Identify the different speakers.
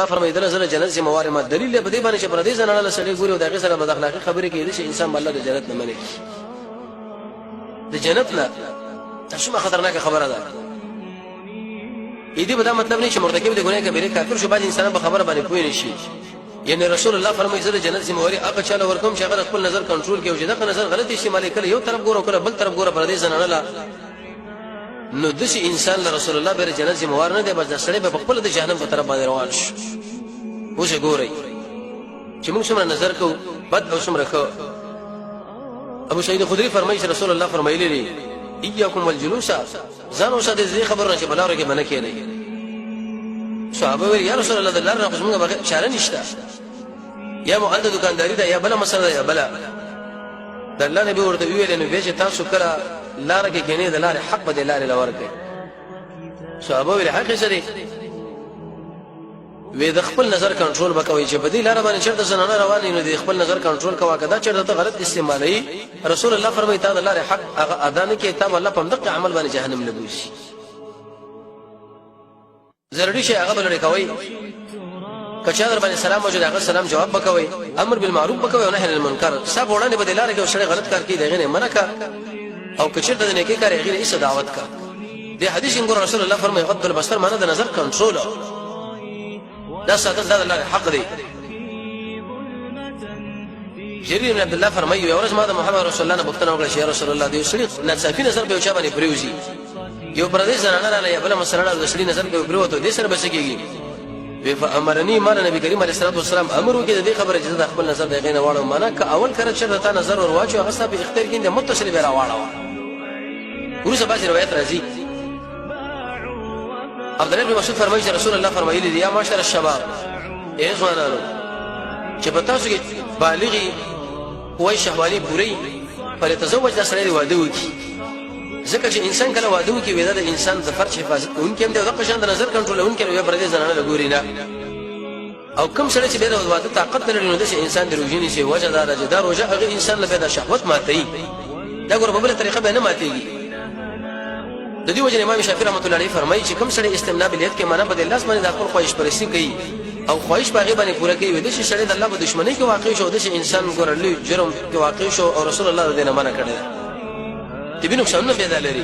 Speaker 1: فرمایي زه د جنت ذمہ وار ما. دلیل په دې باندې چې پر دې زنانه له سړي ګوري او د هغې سره بد اخلاقي خبرې کوي، چې انسان به الله د جنت نه منع کړي. د جنت نه دا څومره خطرناکه خبره ده. دې به دا مطلب نه چې مرتکب د ګناه کبیره کافر شو، بعض انسانان په خبره باندې پوه نه شي. یعنی رسول الله فرمایي زه د جنت ذمہ واري هغه چاله ورکوم چې هغه خپل نظر کنټرول کوي، چې دغه نظر غلط استعمالي کړي، یو طرف ګوره کړه بل طرف ګوره پر دې زنانه لا، نو دسی انسان له رسول الله بیر جنت ذمہ وار نه دی، بس د سړی به خپل د جهنم په طرف باندې روان شي. اوس ګورئ چې موږ څومره نظر کوو بد او څومره ښه. ابو سعید خدری فرمایي چې رسول الله فرمایلی دي ایاکم والجلوس، ځان وساتئ د دې خبرو نه چې په لارو کې به نه کښېنئ. صحابه ویل یا رسول الله د لارې نه خو زموږ بغیر چاره نشته، یا مو هلته دکانداري ده یا بله مسله ده یا بله. د الله نبی ورته وویل نو بیا چې تاسو کله لاره کې کښېنئ د لارې حق به د لارې له ورکړئ. صحابه ویل حق یې څه دی؟ وی د خپل نظر کنټرول وکوي چې په دې لار باندې چرته زنانه روانې نو د خپل نظر کنټرول کوه، کدا چرته ته غلط استعمالوي. رسول الله فرمایي تا د لارې حق هغه ادا نه کړي، تا الله په دغه عمل باندې جهنم نه بوزي. ضروري شي هغه بلری کوي، کچا در باندې سلام وجه هغه سلام جواب وکوي، امر بالمعروف وکوي او نهي عن المنکر. سب وړاندې به د لارې کې سړی غلط کار کوي دغه نه منع کا، او کچرته د نیکی کار هغه یې دعوت کا. د حدیث څنګه رسول الله فرمایي غض البصر معنی د نظر کنټرول، دا ساتل دا الله حق دی. جرير بن عبد الله فرمایي یو ورځ ما د محمد رسول الله نه پوښتنه وکړه چې یا رسول الله د یو سړي ناڅاپي نظر په یو چا باندې پرېوځي، یو پردی زنانه راغله یا بله مسله راغله، د سړي نظر په پرېوتو دې سره به څه کېږي؟ وی فامرني، ما نبی کریم علیه الصلاه والسلام امر وکړ د دې خبره چې د خپل نظر د هغې نه واړوم، معنا که اول کره چېرته تا نظر ور واچو هغه ستا په اختیار کې دی، متصل بیا راواړوه. وروسته بعضې روایت راځي عبد الله بن مسعود فرمایي چې رسول الله فرمایلی دي یا معشر الشباب، ای ځوانانو چې په تاسو کې بالغي قوه شهواني پوره فليتزوج، دا سړی واده وکړي، ځکه چې انسان کله واده وکړي وي دا د انسان د فرج حفاظت کوونکی هم دی او دغه شان د نظر کنټرولوونکی وي، پردې زنانه له ګوري نه. او کوم سړی چې بیا د واده طاقت نه لري نو داسې انسان د روژې نیسي. وجه دا ده چې دا روژه هغه انسان له بیا د شهوت ماتوي، دا ګوره په بله طریقه بیا نه ماتېږي. د دې وجه امام شافعي رحمت الله علیه فرمایي چې کوم سړی استمنا بالیت کې معنا په دې لاس باندې د خپل خواهش پرستی کوي او خواهش په هغې باندې پوره کوي، داسې سړی د الله په دښمنۍ کې واقع شو، داسې انسان ګوره لوی جرم کې واقع شو او رسول الله د دې نه منع کړی ده. طبي نقصانونه پیدا لري.